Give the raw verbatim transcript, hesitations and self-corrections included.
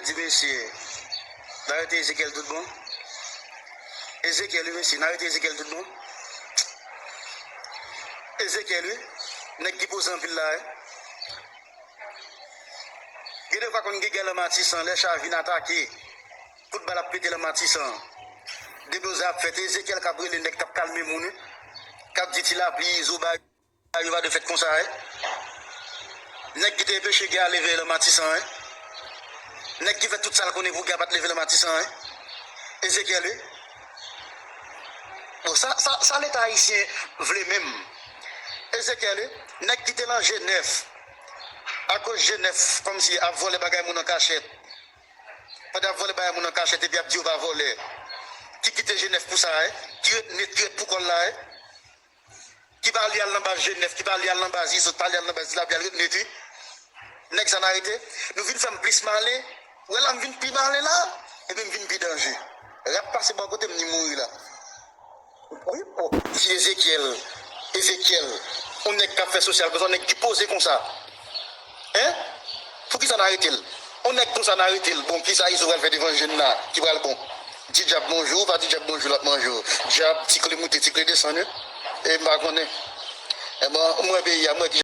Di mesye, n arete Ezekyèl tout bon? Ezekyèl, wi, mesye, n arete Ezekyèl tout bon? Ezekyèl, wi, nèg ki poze anpil la, wi. Gen de fwa konn gen gè nan Matisan, lè cha vin atake, kout bal ap pete nan Matisan. Deblozay ap fèt, Ezekyèl k ap rele nèg k ap kalme moun, wi, k ap di ti lapli, izo, bay. Sa yo pa de fèt konsa, wi. Nèg ki te enpeche gè a leve nan Matisan, wi. Nèg ki fè tout sa l konnen pou gè a pa t leve nan Matisan, wi. Ezekyèl, wi. Bon, sa, sa, sa Leta ayisyen vle menm? Ezekyèl, wi. Nèg ki te nan G nèf, akoz G nèf kòmsi ap vòlè bagay moun an kachèt. Pandan ap vòlè bagay moun an kachèt epi ap di yo pa vòlè. Ki kite G nèf pou sa, wi. Ki ret nèt, ki ret pou kò l la, wi. Ki pa li al nan baz G nèf, ki pa li al nan baz Izo, ki pa li al nan baz Ti Lapli, al ret nèt, wi. Nèg sa n arete, nou vin fè m plis malen. Ou wè la m vin pi malen la, epi m vin pi danje. Rat pase bò kote m, ni mouri la. Wi, o, ti Ezekyèl, Ezekyèl, yon nèg k ap fè sosyal konsa, yon nèg ki poze konsa. Hein? Poukisa n arete l? Yon nèg konsa n arete l. Bon, kisa Izo pral fè devan jèn la ki pral bon? Di dyab bonjou, pa di dyab bonjou, l ap manje w. Dyab, ti kle moute, ti kle desann, wi. E m pa konnen. E bon, m wè peyi a, m wè ki